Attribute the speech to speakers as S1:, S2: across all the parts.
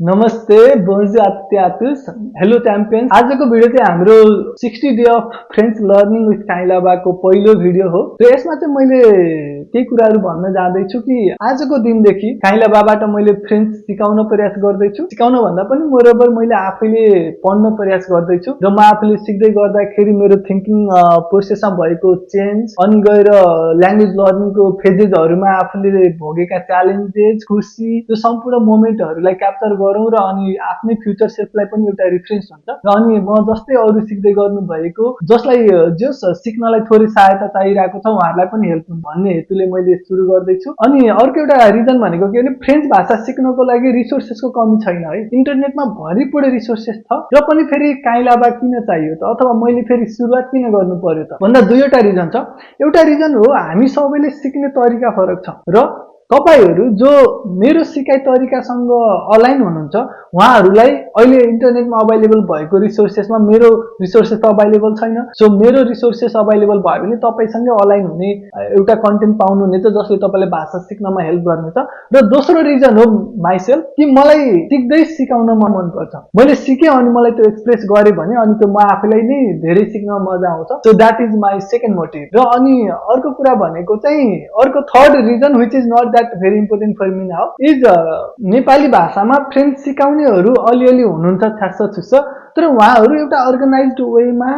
S1: नमस्ते बोन्जो आत्यातुस हेलो च्याम्पियन्स। आजको भिडियो चाहिँ हाम्रो 60 day of French learning with काइलाबाको पहिलो भिडियो हो। र यसमा चाहिँ मैले केही कुराहरू भन्न जाँदैछु कि आजको दिनदेखि काइलाबाबाट मैले फ्रेन्च सिकाउन प्रयास गर्दैछु। सिकाउन भन्दा पनि मोरओभर मैले आफैले पढ्न प्रयास गर्दैछु र म आफूले सिक्दै गर्दाखेरि मेरो थिंकिङ प्रोसेसमा भएको चेन्ज अनि गएर ल्याङ्ग्वेज लर्निङको फेजेसहरुमा आफूले भोगेका च्यालेन्जेस, खुसी, त्यो सम्पूर्ण मोमेन्टहरुलाई क्याप्चर गरौँ र अनि आफ्नै फ्युचर सेल्फलाई पनि एउटा रिफरेन्स हुन्छ। र अनि म जस्तै अरु सिक्दै गर्नु भएको जसलाई जस सिक्नलाई थोरै सहायता चाहिरहेको छ उहाँहरुलाई पनि हेल्प हुन्छ भन्ने हेतुले मैले सुरु गर्दैछु। अनि अर्को एउटा रिजन भनेको के भने फ्रेन्च भाषा सिक्नको लागि रिसोर्सेसको कमी छैन है। इन्टरनेटमा भरिपूर्ण रिसोर्सेस छ र पनि फेरि काइलाबा किन चाहियो त अथवा मैले फेरि सुरुवात किन गर्नु पर्यो त भन्दा दुईवटा रिजन छ। एउटा रिजन हो हामी सबैले सिक्ने तरिका फरक छ र तपाईहरु जो मेरो सिकाइ तरिकासँग अलाइन हुनुहुन्छ उहाँहरुलाई अहिले इन्टरनेटमा अवेलेबल भएको रिसोर्सेसमा मेरो रिसोर्सेस त अवेलेबल छैन। सो मेरो रिसोर्सेस अवेलेबल भयो भने तपाईसँगै अलाइन हुने एउटा कन्टेन्ट पाउनुहुनेछ जसले तपाईलाई भाषा सिक्नमा हेल्प गर्नेछ। र दोस्रो रिजन हो माइसेल्फ कि मलाई सिक्दै सिकाउन मन पर्छ। मैले सिके अनि मलाई त्यो एक्सप्रेस गरे भने अनि त्यो म आफैलाई नै धेरै सिक्न मजा आउँछ। So that is my second motive. र अनि अर्को कुरा भनेको चाहिँ अर्को third reason which is not that very important for me now is Nepali भाषामा फ्रेन्च सिकाउनेहरु अलिअलि हुनुहुन्छ छ्यास्स छुस्स, तर उहाँहरु एउटा अर्गनाइज्ड वेमा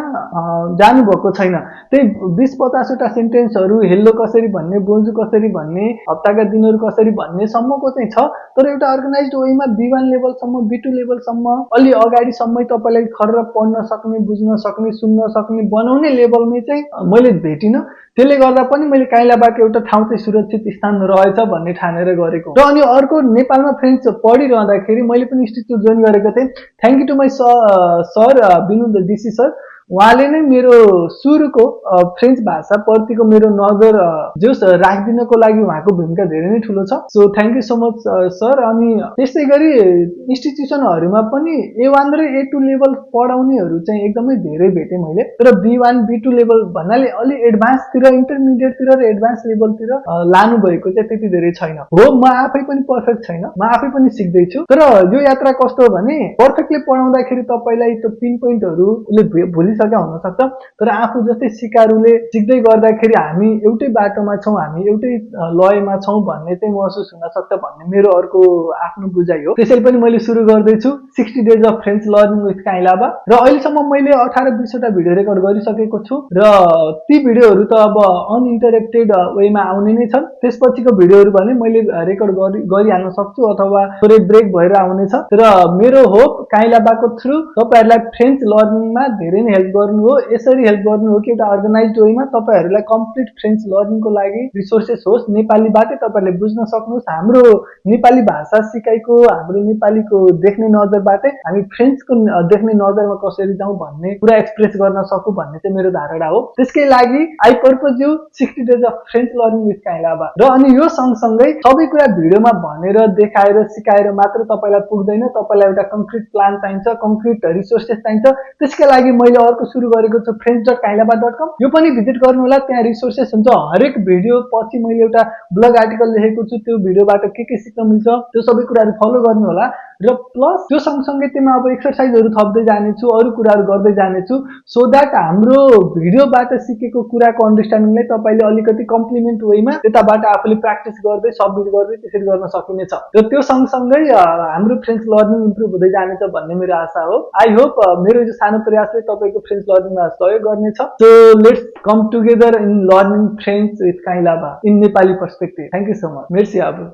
S1: जानु भएको छैन। त्यही 20-50 वटा सेन्टेन्सहरु हेल्लो कसरी भन्ने, बोन्जो कसरी भन्ने, हप्ताका दिनहरु कसरी भन्ने सम्मको चाहिँ छ, तर एउटा अर्गनाइज्ड वेमा B1 लेभल सम्म, B2 लेभल सम्म अलि अगाडि सम्मै तपाईलाई खर्र पढ्न सक्ने, बुझ्न सक्ने, सुन्न सक्ने बनाउने लेभलमै चाहिँ मैले भेटिन। त्यसले गर्दा पनि मैले काइलाबाको एउटा ठाउँ चाहिँ सुरक्षित स्थान रहेछ भन्ने ठानेर गरेको। र अनि अर्को नेपालमा फ्रेन्च पढिरहँदाखेरि मैले पनि इन्स्टिट्युट जोइन गरेको थिएँ। Thank you to my sir Vinod DC sir. उहाँले नै मेरो सुरुको फ्रेन्च भाषा प्रतिको मेरो नजर जोस राखिदिनको लागि उहाँको भूमिका धेरै नै ठूलो छ। So thank you so much sir. अनि त्यसै गरी इन्स्टिट्युसनहरुमा पनि A1 र A2 लेभल पढाउनेहरु चाहिँ एकदमै धेरै भेटे मैले। तर B1 B2 लेभल भन्नाले अलि एडभान्स तिर, इन्टरमिडिएट तिर र एडभान्स लेभल तिर लानु भएको चाहिँ त्यति धेरै छैन। हो म आफै पनि परफेक्ट छैन, म आफै पनि सिक्दै छु। तर यो यात्रा कस्तो हो भने परफेक्टली पढाउँदाखेरि तपाईलाई त्यो पिन पोइन्टहरुले भुलि हुन सक्छ, तर आफू जस्तै सिकारुले सिक्दै गर्दाखेरि हामी एउटै बाटोमा छौं, हामी एउटै लयमा छौं भन्ने चाहिँ महसुस हुन सक्छ भन्ने मेरो अर्को आफ्नो बुझाइ हो। त्यसैले पनि मैले सुरु गर्दैछु 60 days of French learning with Kailaba. र अहिलेसम्म मैले 18-20 वटा भिडियो रेकर्ड गरिसकेको छु र ती भिडियोहरु त अब अनइन्टरप्टेड वेमा आउने नै छन्। त्यसपछिको भिडियोहरु भने मैले रेकर्ड गरिहाल्न सक्छु अथवा थोरै ब्रेक भएर आउनेछ। र मेरो होप काइलाबाको थ्रु तपाईहरुलाई फ्रेन्च लर्निङमा धेरै नै हेल्प गर्नु हो। यसरी हेल्प गर्नु हो कि एउटा अर्गनाइज्ड वेमा तपाईहरुलाई कम्प्लिट फ्रेन्च लर्निङको लागि रिसोर्सेस होस्, नेपालीबाटै तपाईहरुले बुझ्न सक्नुहोस्। हाम्रो नेपाली भाषा सिकाइको, हाम्रो नेपालीको देख्ने नजरबाटै हामी फ्रेन्चको देख्ने नजरमा कसरी जाउँ भन्ने कुरा एक्सप्रेस गर्न सकु भन्ने चाहिँ मेरो धारणा हो। त्यसकै लागि I purpose you 60 days of French learning with Kailaba. र अनि यो सँगसँगै सबै कुरा भिडियोमा भनेर देखाएर सिकाएर मात्र तपाईलाई पुग्दैन, तपाईलाई एउटा कन्क्रिट प्लान चाहिन्छ, कन्क्रिट रिसोर्सेस चाहिन्छ। त्यसकै लागि मैले अर्को सुरु गरेको छु french.kailaba.com। यो पनि भिजिट गर्नु होला, त्यहाँ रिसोर्सेस हुन्छ। हरेक भिडियो पछि मैले एउटा ब्लग आर्टिकल लेखेको छु, त्यो भिडियोबाट के सिक्न मिल्छ त्यो सबै कुराहरु फलो गर्नु होला। र प्लस त्यो सँगसँगै त्यसमा अब एक्सरसाइजहरु थप्दै जानेछु, अरु कुराहरु गर्दै जानेछु, सो दैट हाम्रो भिडियोबाट सिकेको कुराको अन्डरस्ट्यान्डिङलाई तपाईले अलिकति कम्प्लिमेन्ट वेमा त्यताबाट आफूले प्र्याक्टिस गर्दै सबमिट गर्दै त्यसरी गर्न सकिनेछ। र त्यो सँगसँगै हाम्रो फ्रेन्च लर्निङ इम्प्रुभ हुँदै जानेछ भन्ने मेरो आशा हो। आई होप मेरो यो सानो प्रयासले तपाईको फ्रेन्च लर्निङमा सहयोग गर्नेछ। So let's come together in learning French with Kailaba in Nepali perspective. Thank you so much. मेर्सी आबु।